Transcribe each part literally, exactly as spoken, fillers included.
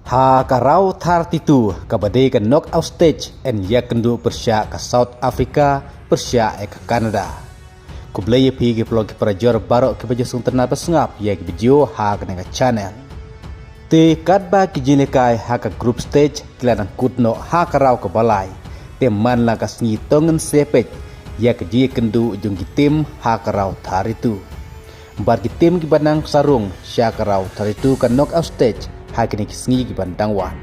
Ha ka round thirty-two kaba dei ka knockout stage yn ïakynduh pyrshah ka South Africa pyrshah ïa ka Canada. Khublei ïa phi ki paralok ki parajor baroh kiba ju sngewtynnat ba sngap ïa ki video ha kane ka channel. Te katba ki jingïalehkai ha ka group stage ki la dang kut noh ha ka round kaba lai, te man la ka sngi to ngin sa peit ïa ka jingïakynduh jong ki team ha ka round thirty-two. Bad ki team kiba nang sa rung sha ka round thirty-two ka knockout stage ha kine ki sngi kiba dang wan.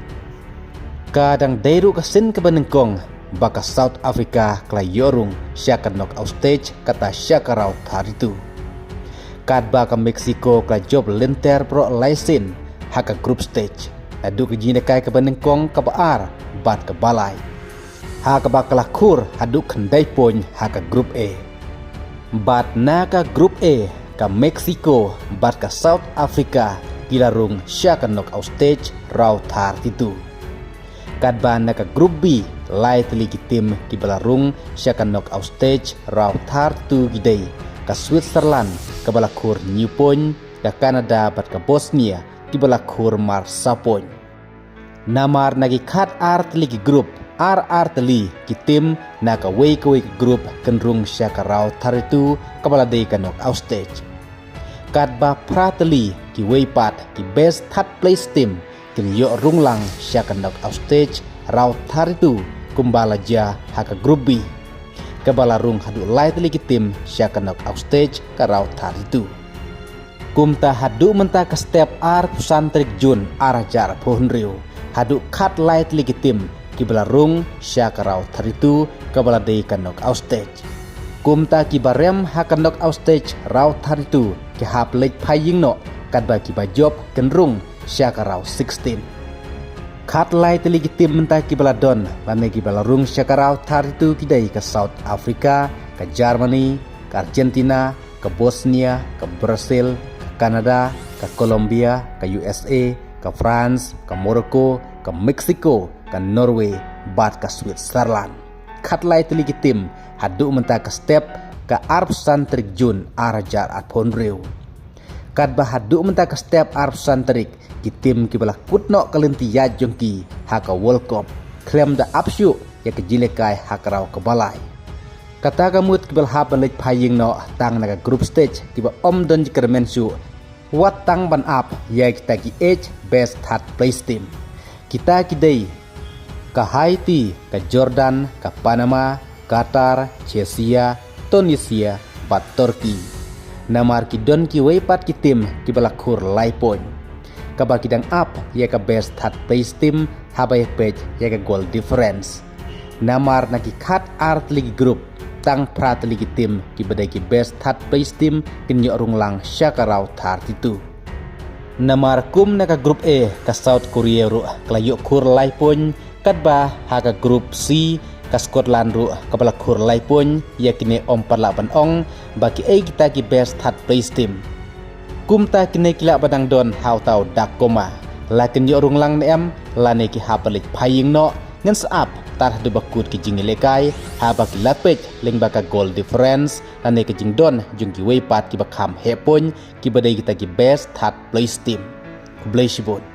Ka dang dei ruh ka sien kaba nyngkong ba ka South Africa ka la ïoh rung sha ka knockout stage kata sha ka round thirty-two. Katba ka Mexico ka la jop lynter baroh lai sien ha ka group stage, naduh ka jingïalehkai kaba nyngkong, kaba ar bad kaba lai, ha kaba ka la khur haduh khyndai point ha ka group A. Bad na ka group A, ka Mexico bad ka South Africa ki la rung sha ka knockout stage round thirty-two. Katba na ka group B, lai tylli ki team kiba la rung sha ka knockout stage round thirty-two ki dei ka Switzerland kaba la khur hynñiew point, ka Canada bad ka Bosnia kiba la khur marsa point. Namar na ki khat ar tylli ki group, ar ar tylli ki team na kawei kawei ka group kin rung sha ka round thirty-two kaba la dei ka knockout stage. Katba phra tylli kiwei pat ki best third place team kin ïoh rung lang sha ka knockout stage round thirty-two kumba la jia ha ka group B, kaba la rung haduh lai tylli ki team sha ka knockout stage ka round thirty-two. Kumta haduh mynta ka step arphew san tarik Jun ar hajar arphew hynriew, haduh khat lai tylli ki team kiba la rung sha ka round thirty-two kaba la dei ka knockout stage. Kumta kiba rem ha ka knockout stage round thirty-two ki hap leit phai ïing noh, katba kiba jop kin rung sha ka round sixteen. Khat lai tylli ki team mynta kiba la don lane kiba la rung sha ka round thirty-two ki dei ka South Africa, ka Germany, ka Argentina, ka Bosnia, ka Brazil, ka Canada, ka Colombia, ka U S A, ka France, ka Morocco, ka Mexico, ka Norway bad ka Switzerland. Khat lai tylli ki team haduh mynta ka step ka arphew san tarik Jun ar hajar arphew hynriew. Katba haduh mynta ka step arphew san tarik, ki team kiba la kut noh ka lynti ïaid jong ki ha ka World Cup khlem da ap shuh ïa ka jingïalehkai ha ka round kaba lai. Kata ka mut kiba la hap ban leit phai ïing noh tang na ka group stage kiba ym don jingkyrmen shuh, wat tang ban ap ïa kita ki eight best third place team. Kita ki dei ka Haiti, ka Jordan, ka Panama, Qatar, Czechia, Tunisia bad Turkey. Namar ki don kiwei pat ki team kiba la khur lai point, kaba ki dang ap ïa ka best third place team haba ïa peit ïa ka goal difference. Namar na ki khat ar tylli ki group, tang phra tylli ki team kiba dei ki best third place team kin ïoh rung lang sha ka round thirty-two. Namar kum na ka group A, ka South Korea ruh ka la ïoh khur lai point, katba ha ka group C, ka Scotland ruh kaba la khur lai point. Ïa kine ym pat lah ban ong ba kiei kita ki best third place team. Kumta kine ki lah ba dang don ha uta u dak koma, la kin ïoh rung lang ne em lane ki hap ban leit phai ïing noh. Ngin sa ap tad haduh ba kut ki jingïalehkai, haba ki la peit lyngba ka goal difference lane ka jingdon jong kiwei pat kiba kham heh point, kiba dei kita ki best third place team. Khublei shibun.